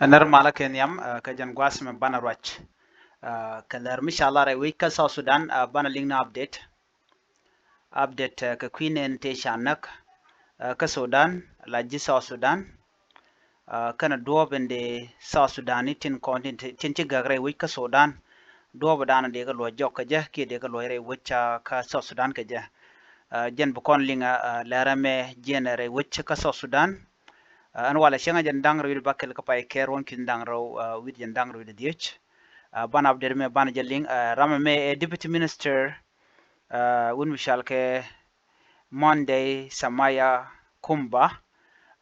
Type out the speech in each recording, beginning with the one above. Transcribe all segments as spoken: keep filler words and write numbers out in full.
Nɛr malä kɛ nhiam, ɛ, kɛ jɛn gua̱a̱th mɛ banɛ ruac. Ɛ, kɛ lɛr mi ca lar rɛy wec kä South Sudan, ɛ, banɛ liŋ ni update. Update, ɛ, kɛ kui̱ nɛn tëë ca näk, ɛ, kä Sudan, la ji̱ South Sudan. Ɛ, kɛnɛ duɔ̱ɔ̱p in dee South Sudan ni tin kɔn tin, tin ci gäk rɛy wec kä Sudan. Duɔ̱ɔ̱p in dan dee kɛ luɔc jɔk kɛ jɛ, kiɛ dee kɛ luɔc rɛy wec, ɛ, kä South Sudan kɛ jɛ. Ɛ, jɛn bi kɔn liŋ, ɛ, lɛr ɛmɛ jiɛn rɛy wec kä South Sudan. Ɛ, ɛn walɛ cäŋ ɛ jɛn da̱ŋ rɛw wi̱cdɛ bäkɛl kä pay kɛ ruɔ̱n ki̱n da̱ŋ rɛw, ɛ, wi̱cdɛ jɛn da̱ŋ rɛw wi̱cdɛ dhieec. Ɛ, banɛ update mɛ banɛ jɛ liŋ, ɛ, ram ɛmɛ ɛ Deputy Minister, ɛ, wun mi cɔal kɛ Monday Samaya Kumba,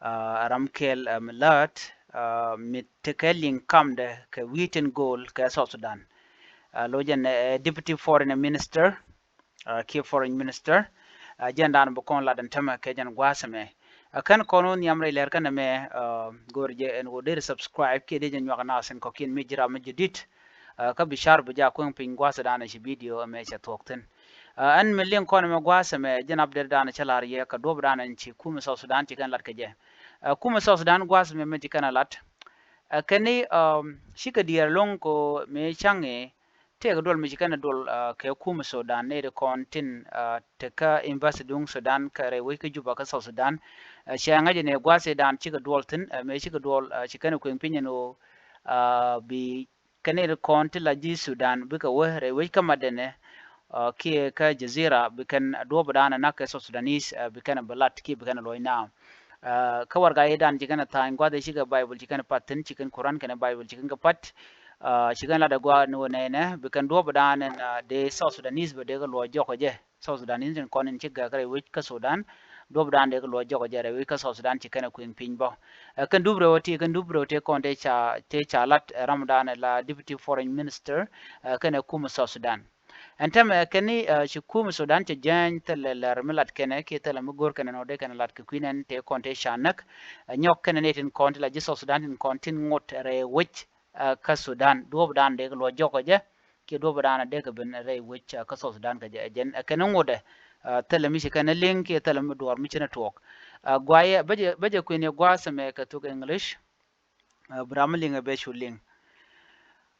ɛ, ram kɛl, ɛ, mi läät, ɛ, mi tekɛ liŋ kamdɛ kɛ wi̱i̱ tin go̱o̱l kɛ South Sudan. Ɛ, lo̱c jɛn ɛ Deputy Foreign Minister, ɛ, kiɛ Foreign Minister. Ɛ, jɛn dan bi kɔn lat ɛn tämɛ kɛ jɛn gua̱a̱th ɛmɛ. Ɛ, kɛn kɔn wä nhiam rɛy lɛr kɛn ɛmɛ, ɛ, go̱o̱r jɛ ɛn ɣöö deri subscribe kiɛ deri jɛ nyuak naath in kɔ̱kiɛn mi ji̱ ram mi jadid. Ɛ, kä bi car bi jɛ a kueŋ piny gua̱a̱th dan ci video ɛmɛ cɛ thuɔ̱k thi̱n. Ɛ, ɛn mi liŋ kɔn ɛmɛ gua̱a̱th ɛmɛ jɛn update dan cä la̱r yɛ kɛ duɔ̱ɔ̱p dan ɛn ci kumɛ South Sudan ci kɛn lat kɛ jɛ. Ɛ, kumɛ South Sudan gua̱a̱th ɛmɛ mi ci kɛn ɛ lat. Ɛ, kɛn ni, ɛ, cikɛ diɛɛr lo̱ŋ ko mi ca̱ŋ i̱ tëëkɛ duɔl mi ci kɛn ɛ duɔl, ɛ, kɛ kumɛ Sudan nɛy ti kɔn tin, ɛ, tekä embassy duŋ Sudan kɛ rɛy wec kä Juba kä South Sudan. Ɛ, cɛ ŋäc ni gua̱a̱th ëëdan cikɛ duɔl thi̱n, ɛ, mëë cikɛ duɔl, ɛ, ci kɛn ɛ kueŋ piny ɛn ɣöö, ɛ, bi kɛ nɛy ti kɔn ti la ji̱ Sudan bikɛ wä rɛy wec kä Madɛnɛ, ɛ, kiɛ kä Jazira bi kɛn duɔ̱ɔ̱p dan ɛ näk kɛ South Sudanese, ɛ, bi kɛn ɛ bi lat kiɛ bi kɛn ɛ luɔc naam. Ɛ, kä warɛga ëëdan ci kɛn ɛ tha̱a̱ny gua̱th ëë cikɛ Bible ci kɛn ɛ pa̱t thi̱n, ci kɛn Kuran kɛnɛ Bible ci kɛn kɛ pa̱t. Ɛ, ci kɛn lat ɛ gua̱a̱th ni wä nɛnɛ bi kɛn duɔ̱ɔ̱p dan ɛn, ɛ, dee South Sudanese bä dee kɛ luɔc jɔk kɛ jɛ. South Sudanese tin kɔn in ci gäk rɛy wec kä Sudan, duɔ̱ɔ̱p dan dee kɛ luɔc jɔk kɛ jɛ rɛy wec kä South Sudan ci kɛn ɛ kueŋ piny bä. Ɛ, kɛn dup rɛw ti, kɛn dup rɛw ti kɔn tëë ca, tëë ca lat, ɛ, ram dan ɛ la Deputy Foreign Minister, ɛ, kɛnɛ kumɛ South Sudan. Ɛn tɛmɛ kɛn ni, ɛ, ci kumɛ Sudan cɛ jääny thilɛ lɛr mi lat kɛnɛ kiɛ thilɛ mi go̱r kɛnɛ nɔ dee kɛnɛ lat kɛ kui̱ nɛn tëë kɔn tëë ca näk, ɛ, nyɔk kɛnɛ ni tin kɔn ti la ji̱ South Sudan tin kɔn tin ŋot rɛy wec, ɛ, kä Sudan. Duɔ̱ɔ̱p dan dee kɛ luɔc jɔk kɛ jɛ kiɛ duɔ̱ɔ̱p dan dee kɛ ben rɛy wec, ɛ, kä South Sudan kɛ jɛ. Ɛ, jɛn, ɛ, kɛn ŋotdɛ, ɛ, thilɛ mi ci kɛn liŋ kiɛ thilɛ mi duɔ̱ɔ̱r mi ci ni tuɔɔk. Ɛ, guayɛ bä jɛ, bä jɛ kui̱n yɛ gua̱a̱th ɛmɛ kɛ thuk English. Ɛ, bi ram mi liŋ ɛ bɛ cu liŋ.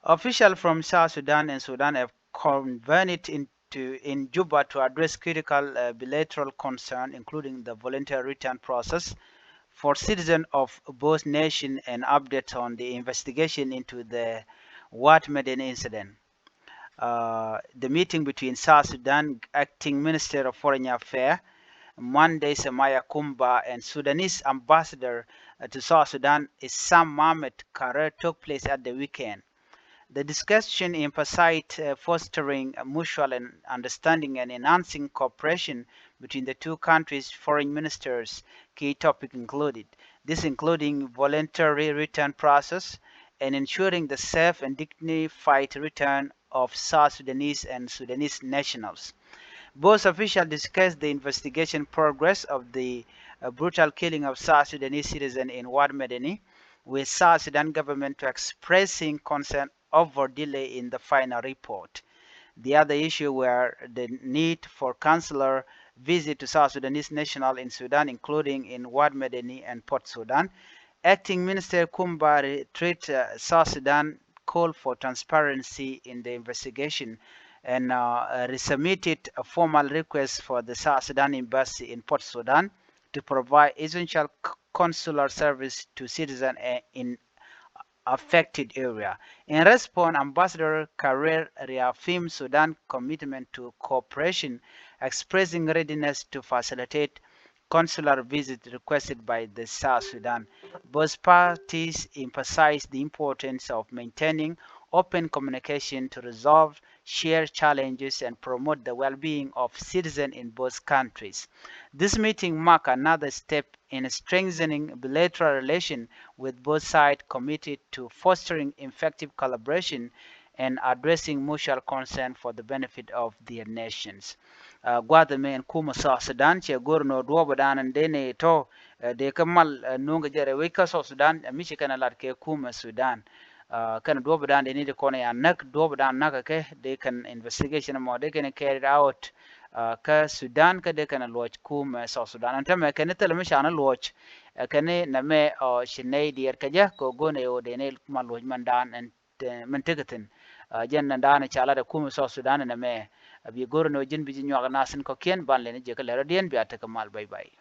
Officials from South Sudan and Sudan have convened into, in Juba to address critical, uh, bilateral concern, including the voluntary return process for citizens of both nations and updates on the investigation into the Wad Medeni incident. Uh, the meeting between South Sudan Acting Minister of Foreign Affairs, Monday Samaya Kumba, and Sudanese ambassador, uh, to South Sudan, Issam Mohamed Karer, took place at the weekend. The discussion emphasized, uh, fostering a mutual un-, understanding and enhancing cooperation between the two countries' foreign ministers. Key topic included, this including voluntary return process and ensuring the safe and dignified return of South Sudanese and Sudanese nationals. Both officials discussed the investigation progress of the, uh, brutal killing of South Sudanese citizen in Wad Medeni, with South Sudan government to expressing concern over delay in the final report. The other issue were the need for consular visit to South Sudanese national in Sudan, including in Wad Medeni and Port Sudan. Acting Minister Kumba reiterated, uh, South Sudan call for transparency in the investigation and, uh, resubmitted a formal request for the South Sudan embassy in Port Sudan to provide essential c-, consular service to citizens, uh, in affected area. In response, Ambassador Karer reaffirmed Sudan's commitment to cooperation, expressing readiness to facilitate consular visit requested by the South Sudan. Both parties emphasized the importance of maintaining open communication to resolve shared challenges and promote the well-being of citizens in both countries. This meeting marked another step in strengthening bilateral relations, with both sides committed to fostering effective collaboration and addressing mutual concern for the benefit of their nations. Uh, gua̱th ɛmɛ ɛn kumɛ South Sudan cɛ go̱r nɔ duɔ̱ɔ̱p dan ɛn dee ni tɔ, uh, dee kä mal, uh, nuŋ kɛ jɛ rɛy wec kä South Sudan, uh, mi ci kɛn a lat kɛ kumɛ Sudan. Uh, kɛn duɔ̱ɔ̱p dan dee ni dee kɔn ya näk, duɔ̱ɔ̱p dan näk kɛ dee kɛn investigation mɔ dee kɛn carried out, kä Sudan kä dee kɛn luɔc kum ɛ South Sudan. Ɛn tämɛ kɛn thilɛ mi canɛ luɔc ɛ kɛn nɛmɛ ɔ ci nɛy diɛɛr kɛ jɛ kɛ go̱o̱n ɛ ɣöö dee nɛy ma luɔc mɛn daan ɛn min tekɛ thi̱n. Jɛn nɛn daan ca lat ɛ kum ɛ South Sudan ɛn nɛmɛ. Bi go̱r ɛn ɣöö ji̱n bi ji̱ nyuak ɛ nath in kɔ̱kiɛn ban lɛn ji̱ kä lɛr rɔ̱diɛn bia tekɛ mal. Bye bye.